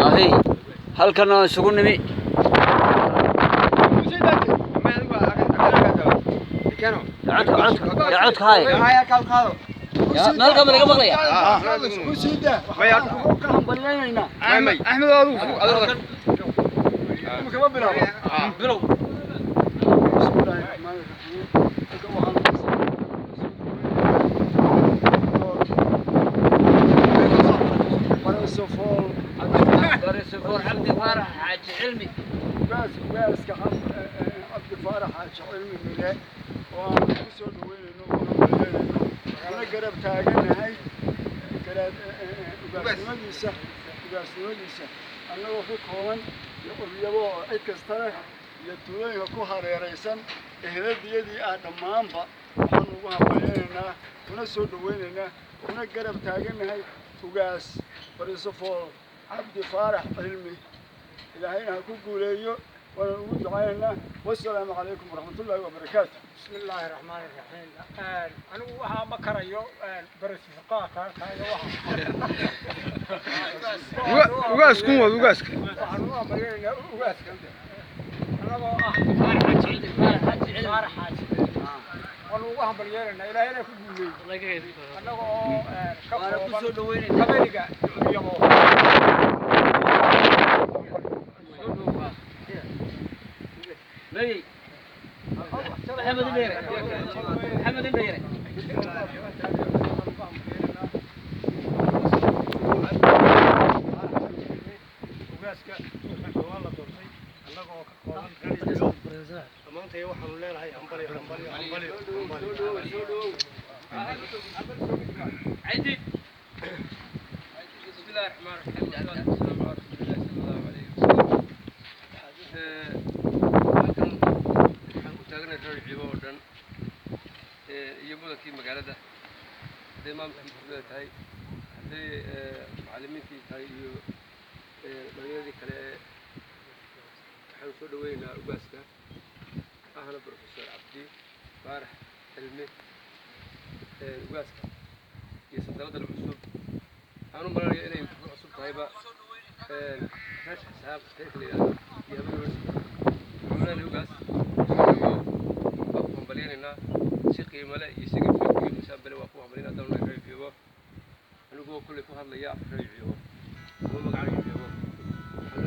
Ahey, halkan aan isugu nimi. Codka, codka, ya codka haye. Ya meel kama laga maqlaya. Axmed, adigu. Bilow. Bismillaahi raxmaani raxiim. Halkan waxaan Barasofool. Barasofool Cabdi Faarax Xaaji Cilmi. Ugaaska Cabdi Faarax Xaaji Cilmi Mire oo aan ku soo dhaweynayno oo hambalyeynayno kuna garab taaganahay ugaasnimadiisa, annagoo ka kooban curyabo oo cid kasta leh iyo tuulooyinka ku hareeraysan ehladiyadii ah dhammaanba, waxaan ugu hambalyeynaynaa, kuna soo dhaweynaynaa, kuna garab taaganahay ugaas Barisofool Cabdi Faarax Cilmi. Ilaahayna ha ku guuleeyo, waana ugu ducaynaynaa. Wasalaamu calaykum waraxmatullaahi wabarakaatu. بسم الله الرحمن الرحيم. anigu waxaa ma karayo barasiqaadka halkaaga. Ugaaskun wad ugaaska. Waxaan u hambalyeynaa ugaaska anagoo ah Faarax Xaaji. Waanu ugu hambalyeynaynaa, Ilaahayna ku guuleeyo, annaga oo ka Waana ku kooban soo dhaweynayna. Qabaliga Curyabo. Mey Maxamed Indheere, Maxamed Indheere. Ugaaska waa la doortay annaga oo ka kooban reer. Dhammaantay waxaanu leenahay hambalyo, hambalyo, hambalyo, hambalyo. Caydiid. بسم الله الرحمن الرحيم، والصلاة والسلام على رسول الله صلى الله عليه وسلم. Halkan waxaan ku taaganahay reer Cibo oo dhan iyo mudankii magaalada, hadday maamulkii degmada tahay, hadday macallimiintii tahay iyo dhalinyaradii kale. Waxaanu soo dhaweynaynaa ugaaska ahna Professor Cabdi Faarax Cilmi, ugaaska iyo sandaladdan cusub. Waxaan u malanaya inay ku cusub tahayba reer Xisaab reerka la yidhahdo iyo habeenwers. Waxaan leenahay ugaas, soo dhawow, waa ku hambalyaynaynaa si qiimo leh iyo si gabdho iyo miisaan bale. Waa ku hambalyaynaa haddaan nahay reer Cibo, anigoo kolley ku hadlaya afka reer